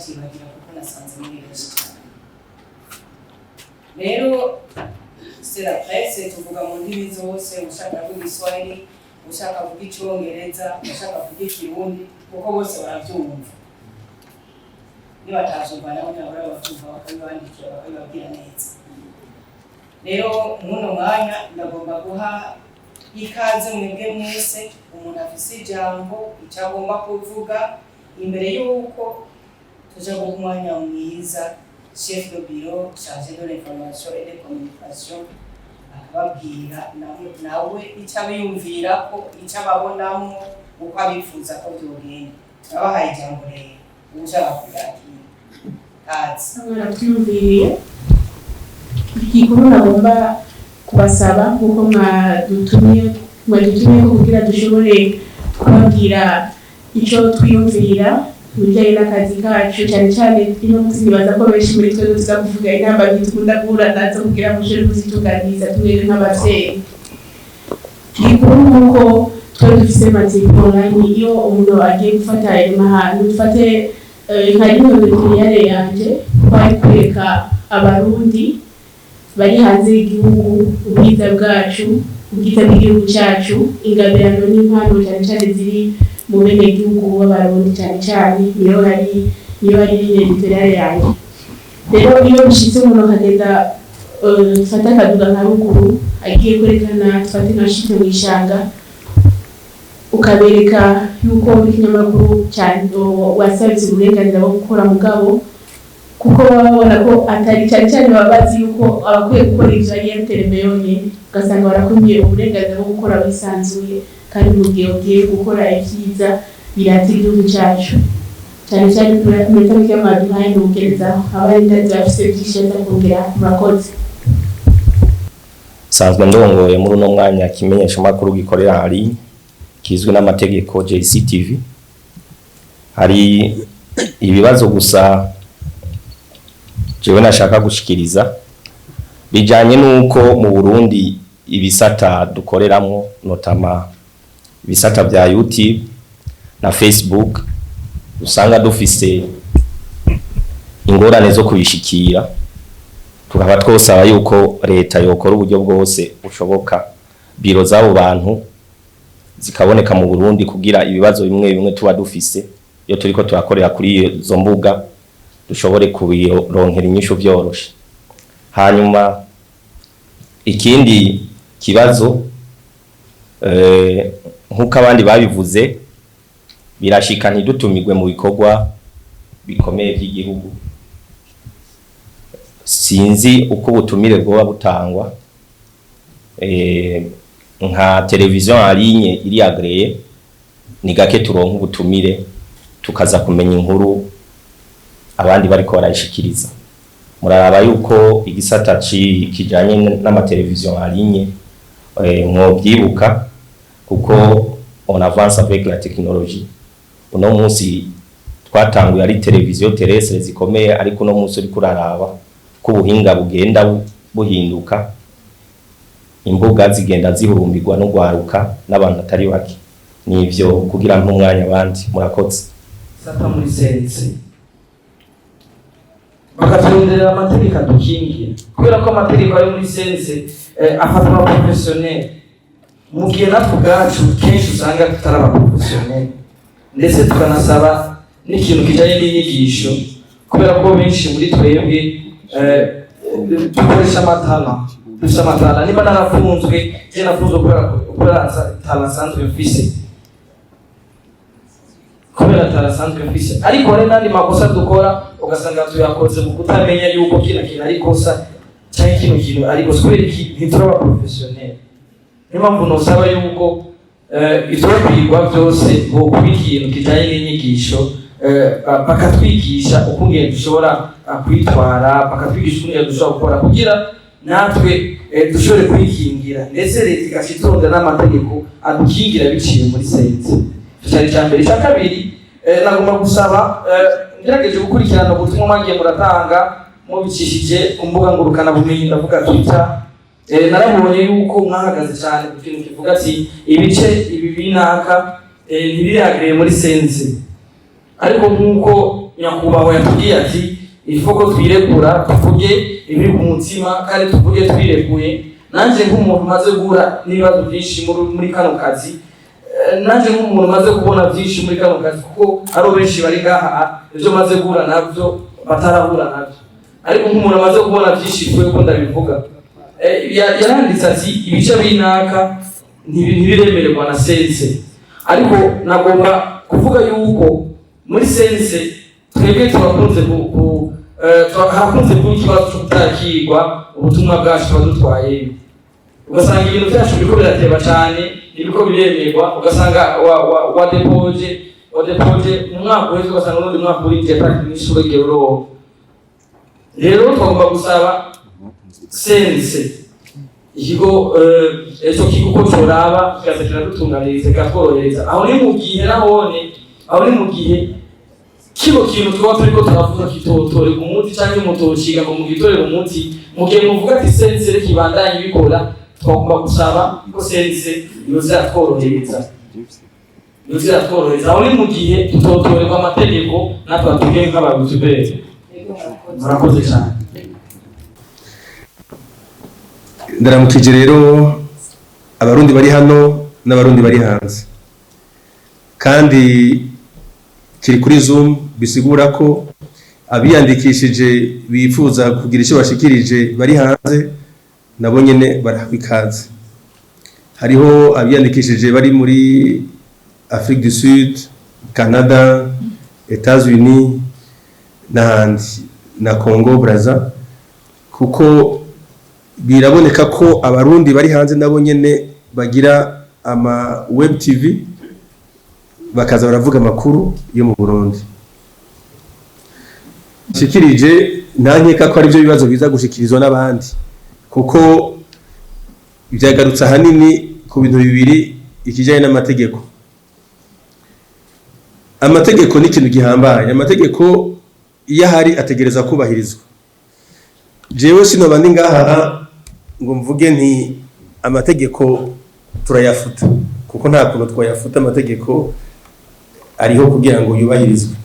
Ndavyibagira kuko nasanze muri benshi cyane. Rero c'est la presse, tuvuga mu ndimi zose: ushaka kuvuga Igiswahili, ushaka kuvuga Icongereza, ushaka kuvuga Ikirundi, kuko bose baravyumva. Nibatazumva nabo nabura bavyumva, bakabibandikira, bakabibabwira neza. Rero muno mwanya ndagomba guha ikaze mwebwe mwese, umuntu afise ijambo, icyo agomba kuvuga, imbere y'uko tuja guha umwanya mwiza chef de bureau chargé de l'information et de communication, akababwira nawe icyo abiyumvirako, icyo ababonamwo, uko abifuza ko vyogenda. Turabahaye ijambo rero, uwushaka kuryakira, kazi. Mwaratwiyumviriye. Igikuru nagomba kubasaba, nk'uko mwadutumye ko kugira dushobore kubabwira icyo twiyumvira mu bijyanye n'akazi kacu, cyane cyane ino munsi nibaza ko benshi muri twe tuza kuvuga intambamyi dukunda guhura nazo kugira ngo dushobore kuzitunganiriza tumwe nk'abavyeyi. Igikuru ni uko twari dufise matsiko online. Iyo umuntu agiye gufata ahantu, dufate nka rimwe éditoriale yanje, kwari kwereka Abarundi bari hanze y'igihugu ubwiza bwacu, ubwiza bw'igihugu cyacu, ingabirano n'impano cyane cyane ziri mu bene gihugu b'Abarundi cyane cyane. Niyo hari éditoriale yanjye. Rero iyo bishitse umuntu akagenda, dufate akaduga nka ruguru, agiye kwerekana, dufate nka shite mu ishanga, ukabereka yuko ikinyamakuru cyane wasabye uburenganzira bwo gukora, mugabo kuko baba babona ko atari cyane cyane, baba bazi yuko abakwiye gukora ivyo ari RTLB yonyene, ugasanga barakumye uburenganzira bwo gukora wisanzuye, kandi mu gihe ugiye gukora ibyiza birata igihugu cyacu cyane cyane. Muri tariki y'amaduhaye ntugerezaho abari, ndazi bafise byinshi baza kongera. Murakoze. Sanzwe ndongoye muri uno mwanya kimenyeshamakuru gikorera hari kizwi n'amategeko JCTV. Hari ibibazo gusa jewe nashaka gushikiriza bijanye nuko mu Burundi ibisata dukoreramwo, notamment ibisata vya YouTube na Facebook, usanga dufise ingorane zo kubishikira. Tukaba twosaba yuko leta yokora uburyo bwose bushoboka, biro z'abo bantu zikaboneka mu Burundi, kugira ibibazo bimwe bimwe tuba dufise iyo turiko turakorera kuri izo mbuga dushobore kubironkera inyishu vyoroshe. Hanyuma ikindi kibazo, nk'uko abandi babivuze, birashika ntidutumirwe mu bikorwa bikomeye by'igihugu. Sinzi uko ubutumire bwoba butangwa. Nka televiziyo en ligne iri agréée, ni gake turonka ubutumire, tukaza kumenya inkuru abandi bariko barayishikiriza. Muraraba yuko igisata kijanye n'amateleviziyo en ligne mwobyibuka, kuko on avance avec la technologie. Uno munsi twatanguye ari televiziyo terrestre zikomeye, ariko uno munsi uriko uraraba ko ubuhinga bugenda buhinduka, imbuga zigenda zihurumbirwa no gwaruka n'abantu atari bake. Nivyo, kugira nk'umwanya abandi. Murakoze. Sata muri CNC bakaturonderera amategeko adukingira, kubera ko amategeko ari muri CNC afata aba professionnel, mu gihe natwe ubwacu kenshi usanga tutari aba professionnel. Ndetse tukanasaba n'ikintu kijanye n'inyigisho, kubera ko benshi muri twebwe dukoresha ama talent, dufise ama talent. Niba narafunzwe, je nafunzwe kubera talent nsanzwe mfise, kubera talent nsanzwe mfise. Ariko hari n'andi makosa dukora, ugasanga tuyakoze mu kutamenya yuko kino kintu ari kosa cyangwa kino kintu ari kosa. Kubera iki? Ntituraba professionnel. Niyo mpamvu nosaba yuko ivyokwigwa byose bokuba ikintu kijanye n'inyigisho, bakatwigisha ukungene dushobora kwitwara, bakatwigisha ukungene dushobora gukora kugira natwe dushobore kwikingira, ndetse leta igaca itonda n'amategeko adukingira biciye muri CNC. Icyo cyari icya mbere. Icya kabiri, nagomba gusaba, ngerageje gukurikirana ubutumwa mwagiye muratanga mubicishije ku mbuga ngurukanabumenyi, ndavuga Twitter, narabonye yuko mwahagaze cyane ku kintu kivuga ati ibice ibi binaka ntibiri agréés muri CNC. Ariko nk'uko Nyakubahwa yatubwiye ati ifo ko twirekura, tuvuge ibiri ku mutima kandi tuvuge twirekuye. Nanje nk'umuntu maze guhura n'ibibazo byinshi muri kano kazi, nanje nk'umuntu maze kubona byinshi muri kano kazi, kuko ari benshi bari ngaha ibyo maze guhura nabyo batarahura nabyo, ariko nk'umuntu amaze kubona byinshi kwe ko ndabivuga. Yaranditse ati ibice binaka ntibiremererwa na CNC, ariko nagomba kuvuga yuko muri CNC twebwe turakunze harakunze kuba ikibazo cyo kutakirwa ubutumwa bwacu tuba dutwayeyo, ugasanga ibintu byacu biriko birateba cane, ntibiriko biremerwa, ugasanga wadepoje mu mwaka uheze, ugasanga n'undi mwaka urinjiye ata kintu n'ishure uronka. Rero twagomba gusaba CNC, ikigo, ico kigo ko coraba kikaza kiradutunganiriza, kikatworohereza. Aho ni mu gihe nahone, aho ni mu gihe kino kintu tuba turiko turavuga kitotorerwa umuti canke mutociga ngo mugitorere umuti. Mu gihe muvuga ati CNC reka ibandanye ibikora, twagomba gusaba ko CNC yoza iratworohereza, yoza iratworohereza. Aho ni mu gihe tutotorerwa amategeko natwe atubwiye nk'abayutuberi. Murakoze cyane. Ndaramukije rero Abarundi bari hano n'Abarundi bari hanze, kandi kiri kuri Zoom, bisigura ko abiyandikishije bifuza kugira icyo bashikirije bari hanze nabo nyene barahabwa ikaze. Hariho abiyandikishije bari muri Afrique du Sud, Canada, Etats-Unis n'ahandi, na Congo Brazza, kuko biraboneka ko Abarundi bari hanze nabo nyene bagira ama web TV, bakaza baravuga amakuru yo mu Burundi. Shikirije nta nkeka ko ari byo bibazo biza gushikirizwa n'abandi, kuko byagarutse ahanini ku bintu bibiri: ikijyanye n'amategeko. Amategeko ni ikintu gihambaye. Amategeko iyo ahari ategereza kubahirizwa. Jewe sinoba ndi ngaha ngo mvuge nti amategeko turayafuta, kuko nta kuntu twayafuta. Amategeko ariho kugira ngo yubahirizwe,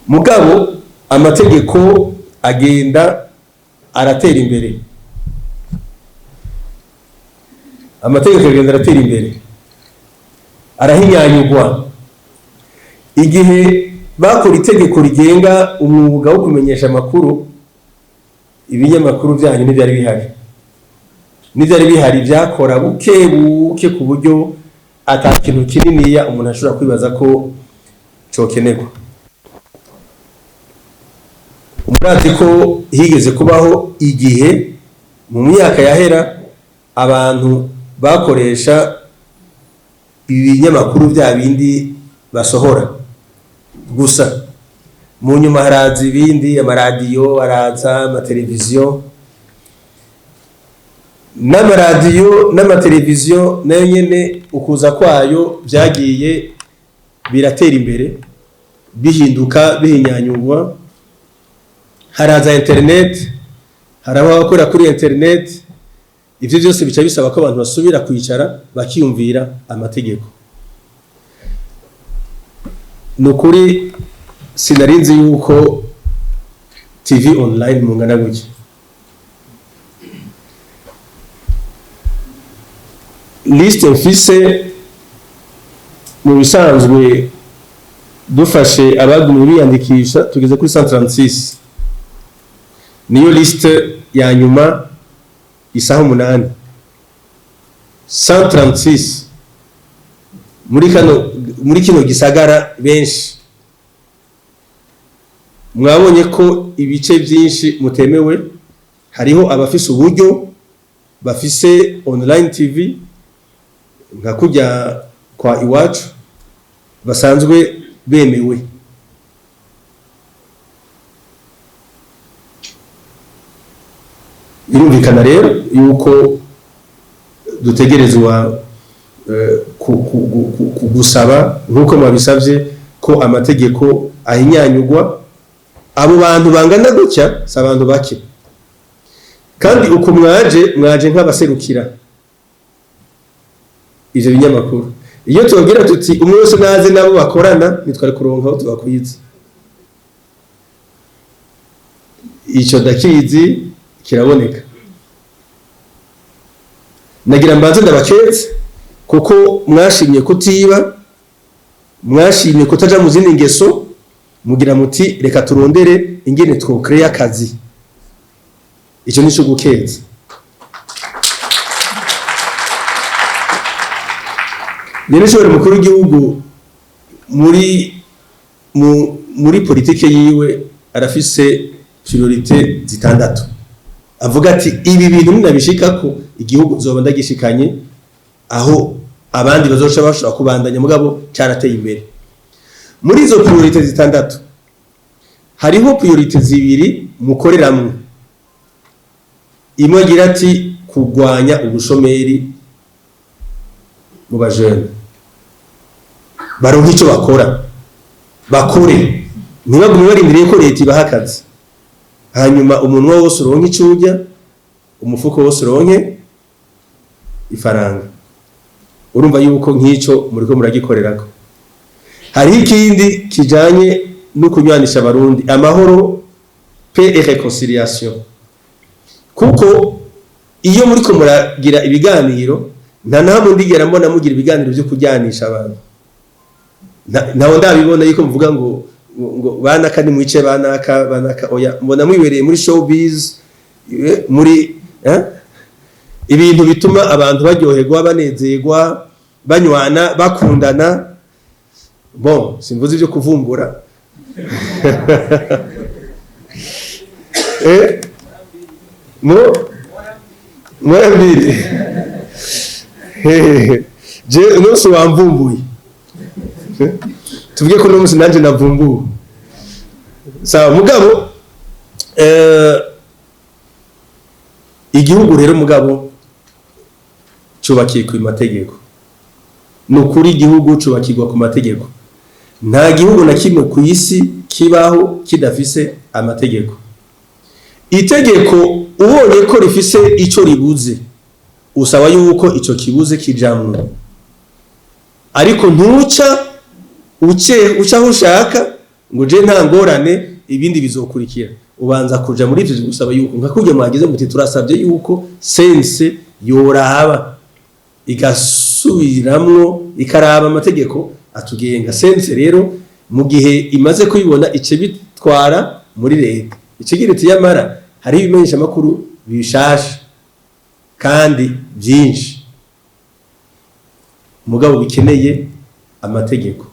mugabo amategeko agenda aratera imbere, amategeko agenda aratera imbere, arahinyanyugwa. Igihe bakora itegeko rigenga umwuga wo kumenyesha amakuru, ibinyamakuru byanyu ntibyari bihari. N'ibyari bihari byakora buke buke, ku buryo ata kintu kininiya umuntu ashobora kwibaza ko cokenerwa. Murazi ko higeze kubaho igihe mu myaka yahera abantu bakoresha ibinyamakuru bya bindi basohora gusa. Mu nyuma haraza ibindi, amaradiyo araza, amateleviziyo. N'amaradiyo n'amateleviziyo nayo nyene ukuza kwayo byagiye biratera imbere, bihinduka, bihinyanyurwa. Haraza internet, haraba abakora kuri internet. Ivyo byose bica bisaba ko abantu basubira kwicara bakiyumvira amategeko. Ni ukuri sinarinzi yuko TV online mungana gutya. Liste mfise, mu bisanzwe dufashe abagumye biyandikisha, tugeze kuri 136. Niyo liste ya nyuma isaha 8. 136 muri kino gisagara. Benshi mwabonye ko ibice byinshi mutemewe. Hariho abafise uburyo, bafise online TV nka kujya kwa Iwacu, basanzwe bemewe. Birumvikana rero yuko dutegerezwa gusaba, nk'uko mwabisabye, ko amategeko ahinyanyugwa. Abo bantu bangana gutya si abantu bake, kandi uko mwaje, mwaje nk'abaserukira ivyo binyamakuru. Iyo tubabwira tuti umwe wese naze nabo bakorana, nitwari kuronka aho tubakwiza. Ico ndakizi, kiraboneka. Nagira mbanze ndabaketse kuko mwashimye kutiba, mwashimye kutaja mu zindi ngeso, mugira muti reka turondere ingene twocréa akazi. Ico nico gukeza. Rero ishobora mukuru w'igihugu muri politike yiwe arafise priorités zitandatu, avuga ati ibi bintu ninabishikako, igihugu zoba ndagishikanye aho abandi bazoca bashobora kubandanya, mugabo cyarateye imbere. Muri izo priorités zitandatu hariho priorités zibiri mukoreramwo. Imwe agira ati kurwanya ubushomeri mu bajene, baronka icyo bakora, bakore, ntibagume barindiriye ko leta ibaha akazi. Hanyuma umunwa wose uronke icyo urya, umufuko wose uronke ifaranga. Urumva yuko nk'icyo muriko muragikorerako. Hariho ikindi kijanye no kunywanisha Abarundi, amahoro, paix et réconciliation, kuko iyo muriko muragira ibiganiro, nta na hamwe ndigera mbona mugira ibiganiro byo kuryanisha abantu. Ntaho ndabibona yuko muvuga ngo banaka nimwice banaka, banaka. Oya, mbona mwibereye muri showbiz, muri ibintu bituma abantu baryoherwa, banezerwa, banywana, bakundana. Bon, simvuze ibyo kuvumbura. Mo mwambiri je umunsi wamvumbuye, tuvuge ko uno munsi nanjye navumbuwe. Sawa, mugabo igihugu rero, mugabo, cyubakiye ku mategeko. Ni ukuri, igihugu cubakirwa ku mategeko. Nta gihugu na kimwe ku isi kibaho kidafise amategeko. Itegeko ubonye ko rifise ico ribuze, usaba yuko ico kibuze kijamwo, ariko ntuca uce uca aho ushaka ngo je nta ngorane, ibindi bizokurikira. Ubanza kuja muri ivyo gusaba yuko nka kurya mwagize muti turasabye yuko CNC yoraba, igasubiramwo, ikaraba amategeko atugenga. CNC rero, mu gihe imaze kubibona, ice bitwara muri leta, ikigira iti yamara hari ibimenyesha makuru bishasha kandi byinshi, mugabo bikeneye amategeko.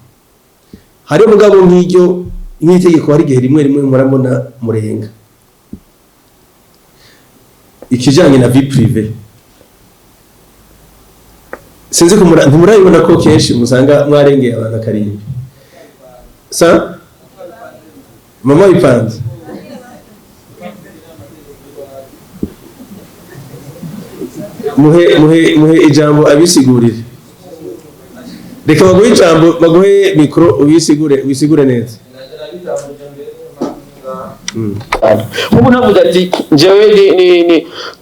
Hari mugabo nk'iryo nk'itegeko, hari igihe rimwe rimwe murabona murenga ikijanye na vie privée. Sinzi ko ntimurabibona ko kenshi musanga mwarengeye abantu akarimbi. Sa mama ipanze, muhe ijambo abisigurire. Reka baguhe ijambo, baguhe micro, ubisigure, wisigure neza. Nk'ubu navuze ati njyewe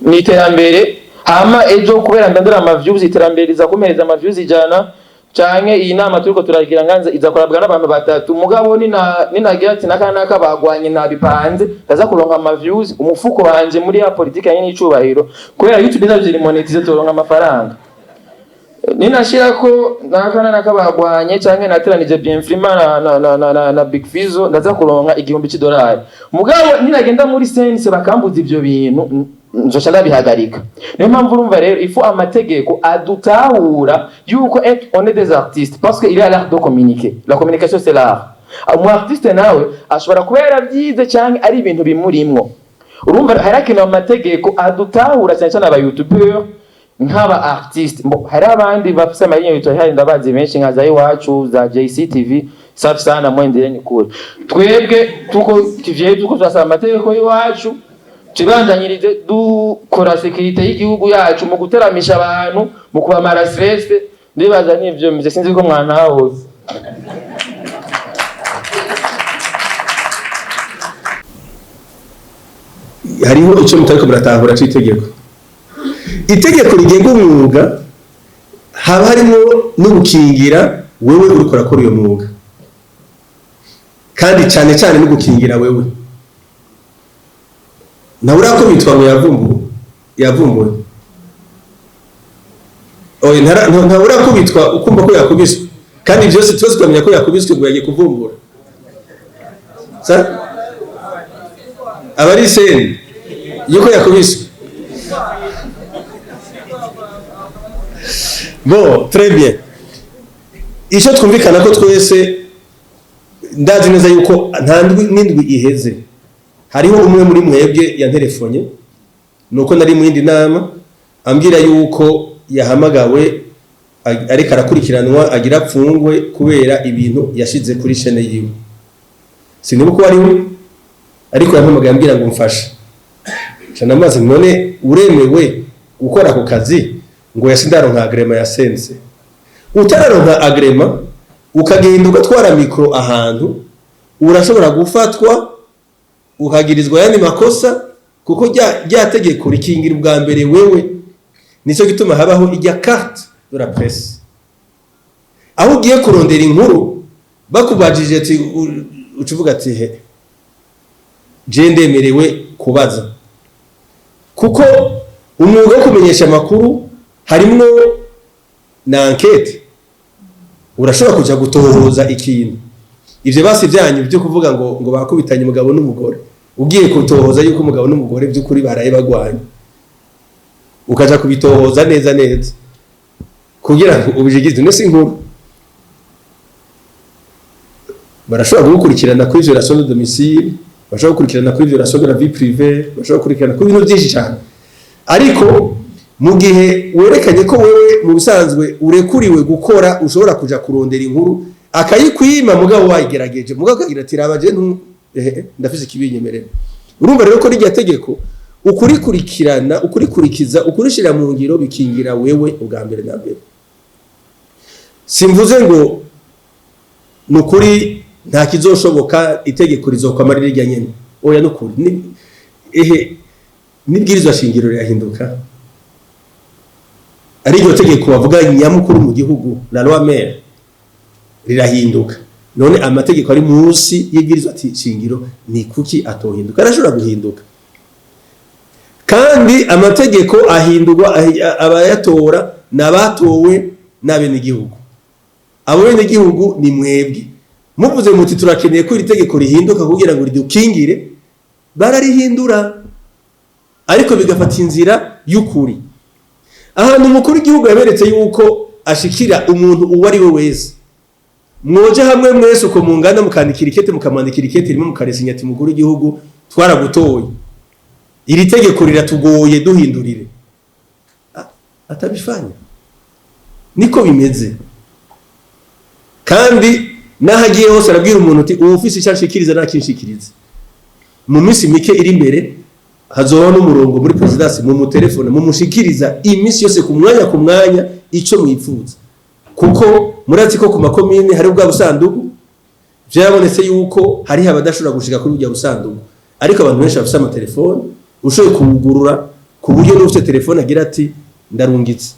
ni iterambere, hama ejo kubera ndandura ama views, iterambere riza kumereza ama views 100, canke iyi nama turiko turagira nganze iza kurabwa n'abantu batatu. Mugabo ninagira ati naka naka bagwanye, nabipanze, ndaza kuronka ama views, umufuko wanje muri ya politique yanyu n'icubahiro, kubera YouTube ndavyo iri monétisé, turonka amafaranga. Ninashirako naka naka bagwanye canke nateranije Bienfrima na Big Fizzo, ndaza kuronka 1000 c'idolari. Mugabo ninagenda muri CNC bakambuza ivyo bintu, nzoca ndabihagarika. Niyo mpamvu urumva rero il faut amategeko adutahura yuko on est des artistes, parce que il y a l'art de communiquer. La communication, c'est l'art. Umu artiste nawe ashobora kuba yaravyize canke ari ibintu bimurimwo. Urumva harakenewe amategeko adutahura, cyane cyane aba youtubeur nk'aba artiste. Bon, hari abandi bafise amalinye youtube, hari ndabazi benshi nka za Iwacu, za JCTV, safi sana, mwendeleni kure. Twebwe tuko tivye, tuko turasaba amategeko y'iwacu, tubandanyirize dukora sécurité y'igihugu yacu mu guteramisha abantu, mu kubamara stress. Ndibaza n'ivyo mvye, sinzi ko mwantahuze. Hariho icyo mutariko muratahura c'itegeko. Itegeko rigenga umwuga haba harimo no gukingira wewe uriko urakora uyo mwuga, kandi cyane cyane no gukingira wewe. Ntawe urakubitwa ngo yavumbuwe, yavumbuwe. Oya, ntawe urakubitwa ukumva ko yakubiswe, kandi byose twese tukamenya ko yakubiswe ngo yagiye kuvumbura. Sa aba ari scène yuko yakubiswe. Bon, très bien. Icyo twumvikana ko twese, ndazi neza yuko nta ndwi n'indwi iheze hariho umwe muri mwebwe yanterefonye, nuko nari mu yindi nama, ambwira yuko yahamagawe, ariko arakurikiranwa, agira apfungwe kubera ibintu yashize kuri chaîne yiwe. Sinibuka uwo ari we, ariko yampamagaye ambwira ngo mfashe. Nca amazi, none uremewe gukora ako kazi? Ngo yasi ndaronka agrément ya CNC. Utararonka agrément ukagenda ugatwara micro ahantu, urashobora gufatwa ukagirizwa yandi makosa, kuko rya tegeko rikingira ubwa mbere wewe. Nicyo gituma habaho ijya carte de la presse, aho ugiye kurondera inkuru bakubajije ati uca uvuga ati: "He, je ndemerewe kubaza." Kuko umwuga wo kumenyesha amakuru harimwo na enquête, urashobora kuja gutohoza ikintu. Ivyo basi byanyu byo kuvuga ngo bakubitanye umugabo n'umugore, ugiye kutohoza yuko umugabo n'umugore by'ukuri baraye bagwanye, ukaja kubitohoza neza neza kugira ngo ubijigize nese inkuru, barashobora kugukurikirana kuri violation de domicile, bashobora gukurikirana kuri violation de la vie privée, bashobora gukurikirana kuri bintu byinshi cyane. Ariko mu gihe werekanye ko wewe mu bisanzwe urekuriwe gukora, ushobora kuja kurondera inkuru akayikwima, mugabo wayigerageje, mugabo akagira ati: "Raba je ehe, ndafise ikibinyemerera." Urumva rero ko rirya tegeko ukurikurikirana, ukurikurikiza, ukurishira mu ngiro, bikingira wewe ubwa mbere na mbere. Simvuze ngo nukuri nta kizoshoboka, itegeko rizokwama rirya nyene. Oya, nukuri ehe, nibwirizwa shingiro rirahinduka, ari iryo tegeko bavuga nyamukuru mu gihugu, la loi mère, rirahinduka. None amategeko ari munsi y'ibwirizwa shingiro ni kuki atohinduka? Arashobora guhinduka. Kandi amategeko ahindurwa, abayatora n'abatowe n'abenegihugu. Abo benegihugu ni mwebwe. Muvuze muti: "Turakeneye ko iri tegeko rihinduka kugira ngo ridukingire," bararihindura, ariko bigafata inzira y'ukuri. Ahantu umukuru w'igihugu yaberetse yuko ashikira umuntu uwo ari we wese, mwoje hamwe mwese uko mungana, mukandikira ikete, mukamwandikira ikete rimwe, mukaresinya ati: "Mukuru w'igihugu, twaragutoye, iri tegeko riratugoye, duhindurire." Atabifanya. Niko bimeze. Kandi n'aho agiye hose arabwira umuntu uti: "Ubu ufise icyo anshikiriza ntakinshikirize." Mu minsi mike iri imbere hazobaho n'umurongo muri présidence, mu mutelefone mumushikiriza iminsi yose, ku mwanya ku mwanya, ico mwipfuza, kuko murazi ko ku makomine hari bwa busandugu. Vyarabonetse yuko hariho abadashobora gushika kuri burya busandugu, ariko abantu benshi bafise amatelefone, ushoboye kuwugurura ku buryo n'ufite telefone agira ati: "Ndarungitse."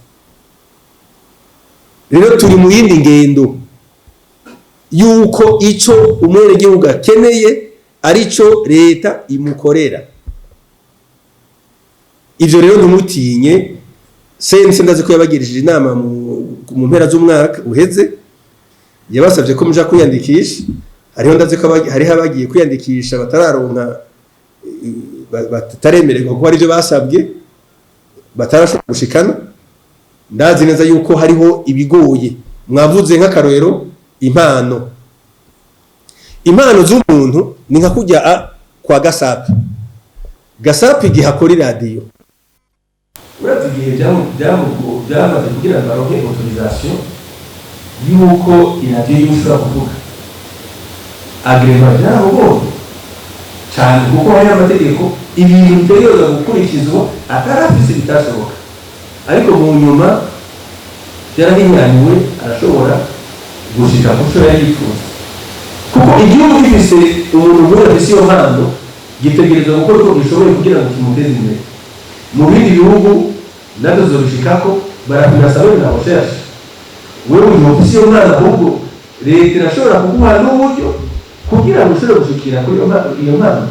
Rero turi mu yindi ngendo yuko ico umwenegihugu akeneye arico leta imukorera. Ivyo rero ntimutinye. CNC ndazi ko yabagirishije inama mu mpera z'umwaka uheze, yabasabye ko muja kwiyandikisha. Hariho, ndazi ko hariho abagiye kwiyandikisha batararonka, bataremererwa kuko arivyo basabwe batarashobora gushikana. Ndazi neza yuko hariho ibigoye. Mwavuze nk'akarorero impano. Impano z'umuntu ni nka kujya kwa Gasape. Gasape igihe akora iradiyo, urazi igihe byamaze kugira ngo aronke autorisation y'uko iradiyo yiwe ishobora kuvuga, agrément, byaramugoye cyane, kuko hari amategeko, ibintu bitegerezwa gukurikizwa atarafise, bitashoboka. Ariko mu nyuma byarahinyanyuwe, arashobora gushika ku cyo yari yifuza, kuko igihugu gifise umuntu nk'uyu afise iyo mpano, gitegerezwa gukora uko gishoboye kugira ngo kimuteze imbere. Mu bindi bihugu nabyo zobishikako, barafinansa bene na recherche. Wewe umuntu ufise iyo mpano, ahubwo leta irashobora kuguha n'uburyo kugira ngo ushobore gushikira kuri iyo mpano.